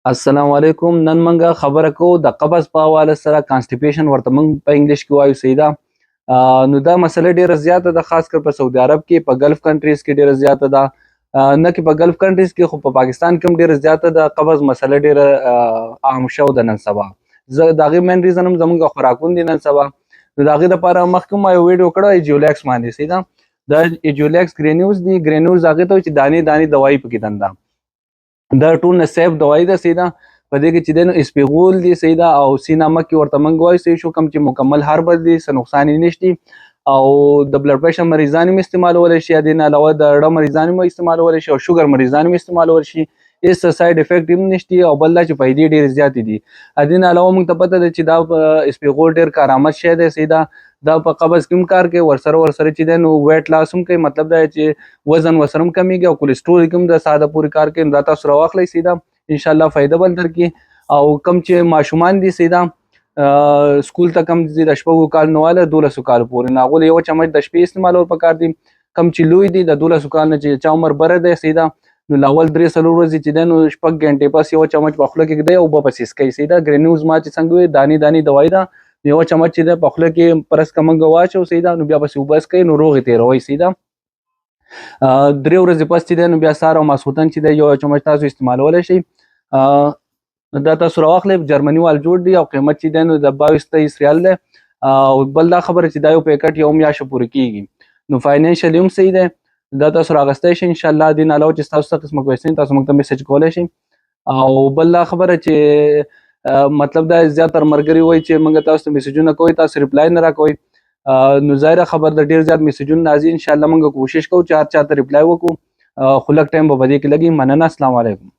السلام علیکم. نن منګه خبره کوو د قبض په حواله سره، کانسټیپیشن ورته موږ په انګلیش کې وایو، صحیح ده. نو دا مسله ډیره زیاته ده، خاص کر په سعودي عرب کې، په ګلف کنټریز کې ډیره زیاته ده. نه کې په ګلف کنټریز کې، خو په پاکستان کې هم ډیره زیاته ده. قبض مسله ډیره عام شو ده نن سبا. زه د هغې مین ریزن هم زمونږ خوراکون دي نن سبا. نو د هغې دپاره مخکې ما یو ویډیو کړی ایجولیکس باندې، صحیح ده. دا ایجولیکس ګرینیوز دي. ګرینیوز هغې ته وایي چې دانې دانې دوایي پکې دنده. دا ټول نه سیف دوايي ده، صحیح ده. په دې کې چې دی نو اسپیغول دي، صحیح ده، او سینا مکې ورته موږ وایو، صحیح شو، کوم چې مکمل هربل دي، څه نقصان یې نشتی. او د بلډ پرېشر مریضان هم استعمالولی شي، د دې نه علاوه د زړه مریضان هم استعمالولی شي، او شوګر مریضان هم استعمالولی شي. هېڅ سایډ افیکټ هم نشتی، او بل دا چې فایدې ډېرې زیاتې دي. د دې نه علاوه موږ ته پته ده چې دا اسپیغول ډېر کارآمد شی دی، صحیح ده. دا په قبض کې هم کار کوي، ورسره ورسره چې دی نو ویټ لاس هم کوي، مطلب دا چې وزن ورسره هم کمیږي، او کولیسټرول کې هم د ساده پورې کار کوي. دا تاسو راواخلئ، صحیح ده، انشاءالله فایده به درکړي. او کم چې ماشومان دي، صحیح ده، سکول ته کم دي، د 6 کال نو واله 12 کال پورې، نو هغو له یو چمچ د شپې استعمالول پکار دي. کم چې لوی دي، د 12 کال نه چې چا عمر بره دی، صحیح ده، نو لاول 3-4 ورځې چې دی نو 6 ګنټې پس یو چمچ په خوله کې ږدئ او اوبه پسې څښئ، صحیح ده. ګرینیوز ما چې څنګه وایي دانې دانې دوایي ده، یو چمچ چې دی په خوله کې پرس که موږ واچو، صحیح ده، نو بیا پسې اوبه څښئ، نو روغې تېروئ، صحیح ده. 3 ورځې پس چې دی نو بیا سهار او ماسخوتن چې دی یو چمچ تاسو استعمالولی شئ. دا تاسو راواخلئ، جرمني وال جوړ دي، او قیمت چې دی نو د 22-23 ریال دی. او بل دا خبره چې دا یو پیکټ یو میاشت پورې کېږي، نو فاینانشلی هم صحیح دی. دا تاسو راغستی شئ انشاءالله. دې نه علاوه چې ستاسو څه قسمه کوېشن تاسو موږ ته میسج کولی شئ. او بل دا خبره چې مطلب دا زیاتره ملګري وایي چې موږ تاسو ته میسجونه کوئ، تاسو ریپلای نه راکوئ. نو ظاهره خبر ده ډېر زیات میسجونه راځي. انشاءالله موږ کوشش کوو چې هر چا ته ریپلای وکړو، خو لږ ټایم به په دې کې لګي. مننه، السلام علیکم.